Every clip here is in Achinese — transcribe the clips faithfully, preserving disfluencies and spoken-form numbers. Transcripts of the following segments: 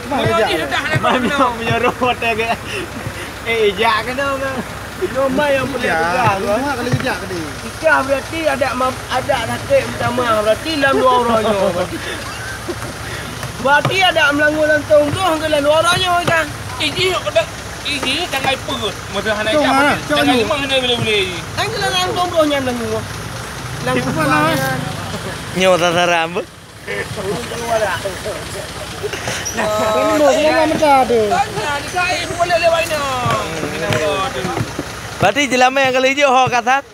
Meunyoe jih sudah ada. Mana meunyoe roh watèe ke? Eh, jak keunoe ke? Nyoe mai nyang peureulèe peugah, Tuan. Cuma kalau jak tadi. Nikah berarti adat ma-, adat sakét utama. Berarti lam dua uroe nyoe. Berarti adat meulangô lam tông droe ke lam dua uroe nyoe kan? Iji, iji tanggai peuet. Masa hana ijak, tanggai lima hana boleh-boleh. Kan ke lam tông droe nyan meulangô. Lam. Nyoe sasaran beuh. Berarti jeulamé nyang ka lheueh jok ho kasat?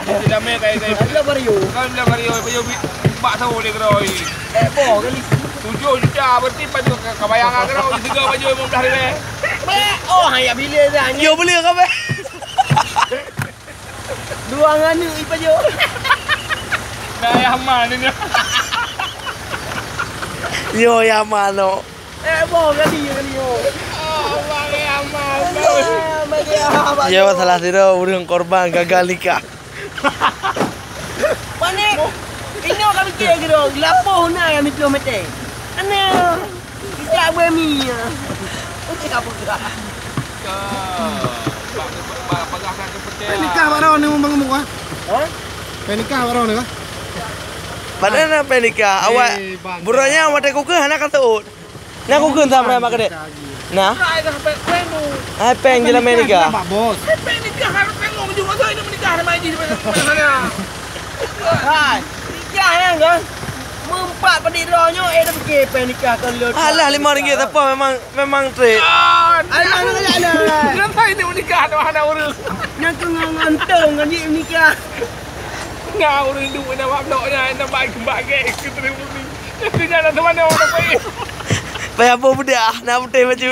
Jeulamé kai, kai. Kan bilang bariu, bariu bi-, bak sawo lé keudroe. Eh, boh kali. Tujoh juta berarti pajoh ka, ka bayang keudroe, tiga pajoh lima belas ribu. Oh, hanya bila dah. Yo beli ka beh. Dua ngan ni ipa jo. Dah ya aman ni. Yo ya aman no. Eh, boh kali kali yo. Allah ya aman. Yo, salah sidroe ureueng korban gagal nikah. Panik. Ingat kami kira-kira lapoh na yang miklo mete. Ana. Tidak berani ya. Tidak bergerak. Peunikah baroe ni, Bang Gemuk, ah? Ha? Peunikah baroe ni, ah? Padahai na peunikah. Awak buroe nyan watèe kukeuh hana ka seuôt. Na kukeuh sampai mak keudéh. Nah. Hai pèng jeulamé nikah. Bos. Hai, nikah nyan kan? Meumpat padit droe nyoe, eh, dah pikir pèng nikah kon lôn. Alah, lima ringgit sapo memang, memang trik. Alah, alah, alah. Kenapa ini menikah tu anak urus? Nyan keu ngan-, ngantong kan jih menikah. Ngan urus duit nak buat blok nyan, nak bagi, bagi ke terima ni. Itu nyan nak teman orang lain. Payah boh bedah, nak beuteh baju.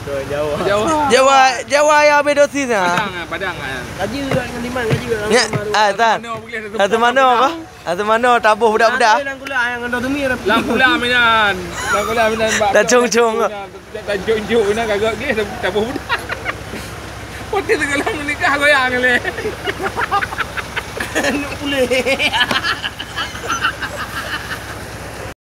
Jawa. Jawa. Jawa, Jawa ya bedosi na. Padang, ah, Padang, ah. Kaji dengan liman, kaji dengan. Ya, ah, tan. Mana boleh ada. Satu mana apa? Satu mana taboh budak-budak? Nang kula yang ada demi. Lam pula minan. Lam pula minan, Pak. Tak cung-cung. Tak cung-cung, nak kagak ke, taboh budak. Putih tengah nikah goyang ni. Nuk pulih.